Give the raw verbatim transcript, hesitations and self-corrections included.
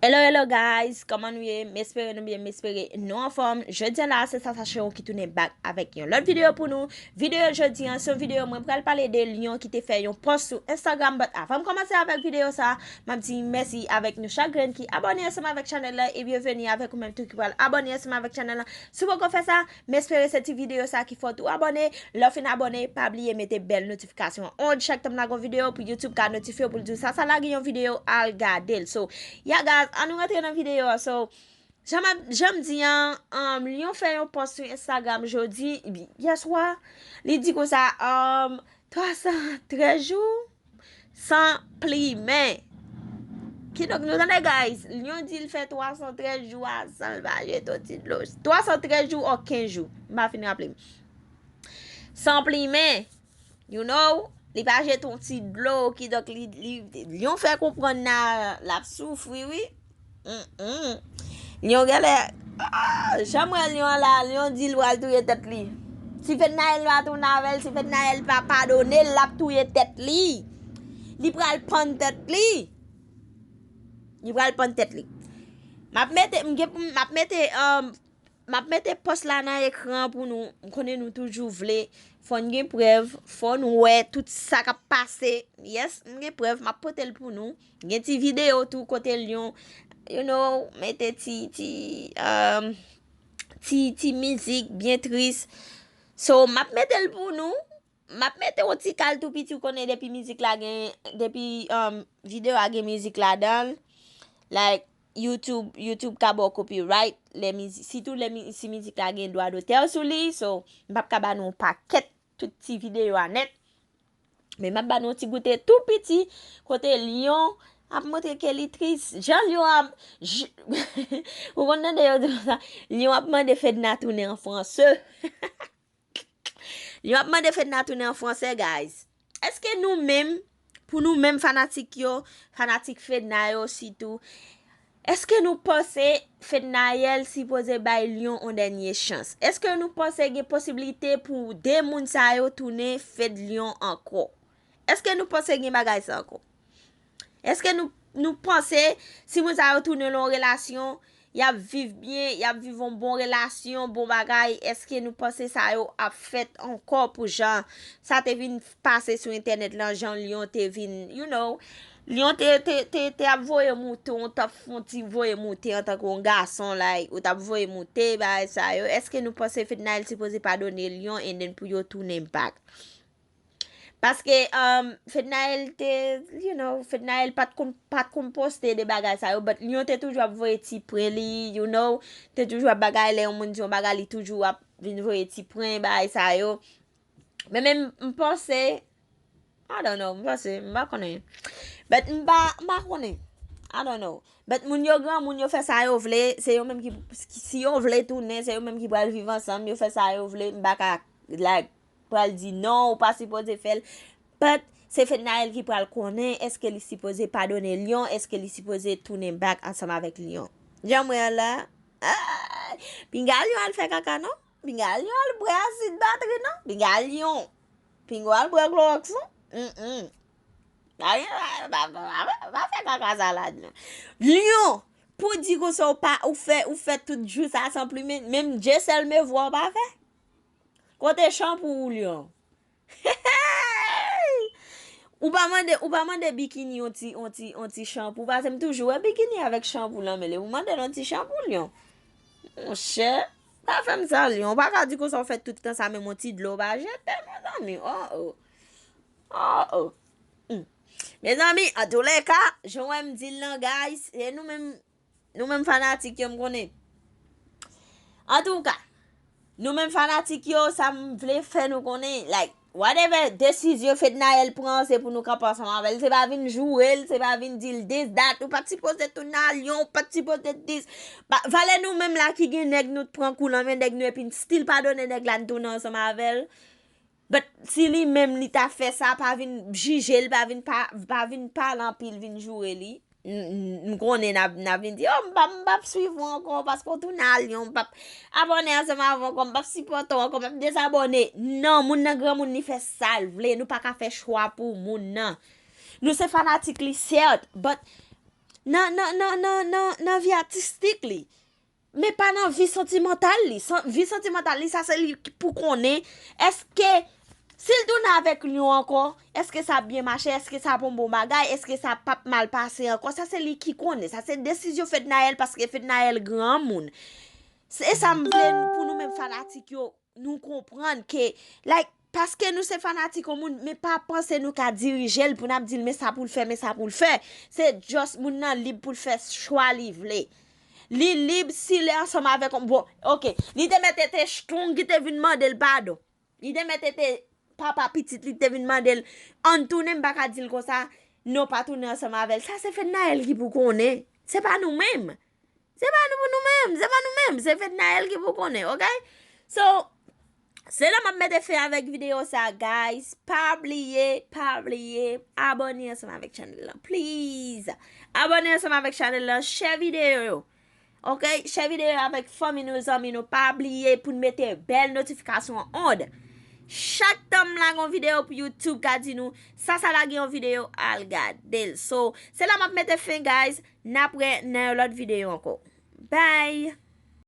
Hello, hello guys, kòman nou ye? M espere nou byen, m espere nou anfòm. Jodi a la, se Sasa Show ki tounen back avèk yon lòt videyo pou nou. Videyo jodi an, se yon videyo mwen pral pale de lyon ki te fè yon post sou Instagram. But avan m kòmanse avèk videyo sa, m ap di mèsi avèk nou chak grenn ki abòne ansanm avèk chanèl la e byenveni avèk ou menm tou ki pral abòne ansanm avèk chanèl la. Si w poko fè sa, m espere se ti videyo sa ki fè w tou abòne. Lè w fin abòne, pa bliye mete bèl notifikasyon on. Chak tan m lage yon videyo pou YouTube ka notifye w pou l di w Sasa lage yon videyo, al gade l. So, yeah guys, ann nou rantre nan videyo a. So, jan m ap, jan m di an, um, lyon fè yon post sou Instagram jodi, yèswa, li di konsa, um, twa san trèz jou san plimen. Kidonk, nou tande, guys, lyon di l fè twa san trèz jou a san l pa jete yon ti dlo. Twa san trèz jou o kenz jou, m pa fin raple m. San plimen, you know, li pa jete yon ti dlo, kidonk li, li, lyon fè konprann la, l ap soufri, wi. Mm, mm. Lyon genlè, ah, jan m wè lyon an la, lyon di l pral touye tèt li. Si Fednaelle pa tounen avè l, si Fednaelle pa padone l, l ap touye tèt li. Li pral pann tèt li. Li pral pann tèt li. M ap mete, m gen pou m, m ap mete, um, m ap mete post la nan ekran pou nou. M konnen nou toujou vle. Fò n gen prèv, fò n wè tout sa k ap pase. Yes, m gen prèv, m ap pote l pou nou. Gen ti videyo tou kote lyon, you know, mete ti, ti, um, ti, ti mizik byen tris. So, m ap mete l pou nou. M ap mete yon ti kal tou piti, ou konnen depi mizik la gen, depi, um, videyo a gen mizik ladan l, like, YouTube, YouTube ka ba w copyright, lè mizik, sitou lè mi-, si mizik la gen dwa dotè sou li, so, m p ap ka ba nou yon pakèt tout ti videyo a nèt. Men m ap ba nou yon ti goute tou piti, kote lyon ap montre ke li tris. Jan lyon ap, j-, ou konn tande yo di konsa, lyon ap mande Fedna tounen an franse. Lyon ap mande Fedna tounen an franse, guys. Èske nou menm, pou nou menm fanatik yo, fanatik Fedna yo sitou, èske nou panse Fednaelle sipoze bay lyon yon dènye chans? Èske nou panse gen posiblite pou de moun sa yo tounen Fed lyon ankò? Èske nou panse gen bagay sa ankò? Èske nou, nou panse si moun sa yo tounen nan yon relasyon, y ap viv byen, y ap viv yon bon relasyon, bon bagay, èske nou panse sa yo ap fèt ankò pou jan sa te vin pase sou entènèt lan, jan lyon te vin, you know, lyon te, te, te, te ap voye moute, ou t ap fè yon ti voye moute antanke yon gason, like, ou t ap voye moute, bagay sa yo. Èske nou panse Fednaelle sipoze padone lyon and then pou yo tounen back? Paske, um, Fednaelle te, you know, Fednaelle pa t konn, pa t konn poste de bagay sa yo, but lyon te toujou ap voye ti pwen li, you know, te toujou ap bagay, lè yon moun di yon bagay, li toujou ap vin voye ti pwen, bagay sa yo. Men menm, m panse, I don't know, m panse, m pa konnen. But m pa, m pa konnen. I don't know. But moun yo granmoun, yo fè sa yo vle, se yo menm ki, ki, si yo vle tounen, se yo menm ki pral viv ansanm, yo fè sa yo vle, m pa ka, like, pral di non, ou pa sipoze fè l. But se Fednaelle ki pral konnen èske li sipoze padone lyon, èske li sipoze tounen back ansanm avèk lyon. Jan m wè la, ah, pinga lyon al fè kaka non, pinga lyon al bwè asid batri non, pinga lyon, pinga al bwè klowòks non. Mm, mm. Pa, pa, pa, pa, pa fè kaka sa la non. Lyon, pou di konsa ou pa, ou fè, ou fè tout jou sa san plimen, menm je sèl me vwa ou pa fè. Kote chanpou ou lyon? Ou pa mande, ou pa mande bikini yon ti, yon ti, yon ti chanpou. Paske m toujou wè bikini avèk chanpou lan men li. Ou mande l yon ti chanpou lyon? Monchè, pa fè m sa lyon. Ou pa ka di konsa ou fè tout tan sa menm yon ti dlo ou pa jete, mezanmi. Oh, oh. Oh, oh. Hmm. Mezanmi, antoulèka, jan w wè m di l lan, guys, se nou menm, nou menm fanatik yo m konnen. Antouka, nou menm fanatik yo, sa m vle fè nou konnen, like, whatever desizyon Fednaelle pran, se pou nou kanpe ansanm avè l. Se pa vin joure l, se pa vin di l this, that, ou pa t sipoze tounen a lyon, ou pa t sipoze this. Ba, valè nou menm la ki gen nèg nou t pran kou lan men nèg nou epi n still padone nèg la n tounen ansanm avè l. But si li menm li ta fè sa, pa vin jije l, pa vin pa, pa vin pale anpil, vin joure li. M, m, m konnen n ap, n ap vin di, oh, m p ap, m p ap swiv ou ankò, paske w tounen a lyon, m p ap abòne ansanm avè w ankò, m p ap sipòte w ankò, m ap dezabòne. Non, moun nan granmoun, li fè sa l vle, nou pa ka fè chwa pou moun nan. Nou se fanatik li, sèt, but nan, nan, nan, nan, nan, nan vi atistik li. Men pa nan vi santimantal li. San, vi santimantal li, sa se li ki pou konnen. Èske, si l tounen avèk Lion ankò, èske sa ap byen mache? Èske sa ap yon bon bagay? Èske sa p ap mal pase ankò? Sa se li ki konnen. Sa se desizyon Fednaelle, paske Fednaelle granmoun. Se sa m vle pou nou menm fanatik yo, nou konprann ke, like, paske nou se fanatik yon moun, men pa panse nou ka dirije l pou n ap di l men sa pou l fè, men sa pou l fè. Se just moun nan lib pou l fè chwa li vle. Li lib si l ansanm avèk yon, bon, ok, li te mèt te Strong ki te vin mande l padon. Li te mèt te papa pitit li ki te vin mande l, ann tounen, m pa ka di l konsa, non, pa tounen ansanm avè l. Sa se Fednaelle ki pou konnen. Se pa nou menm. Se pa nou pou nou menm. Se pa nou menm. Se Fednaelle ki pou konnen, ok? So, se la m ap mete fen avèk videyo sa, guys. Pa bliye, pa bliye, abòne ansanm avèk channel lan. Please. Abòne ansanm avèk channel lan, share videyo yo. Ok? Share videyo yo avèk fanmi nou, zanmi nou. Pa bliye pou n mete bèl notifikasyon an on. Chak tan m lage yon videyo pou YouTube ka di nou, Sasa lage yon videyo, al gade l. So, se la m ap mete fen, guys. N ap wè nan yon lòt videyo ankò. Bye!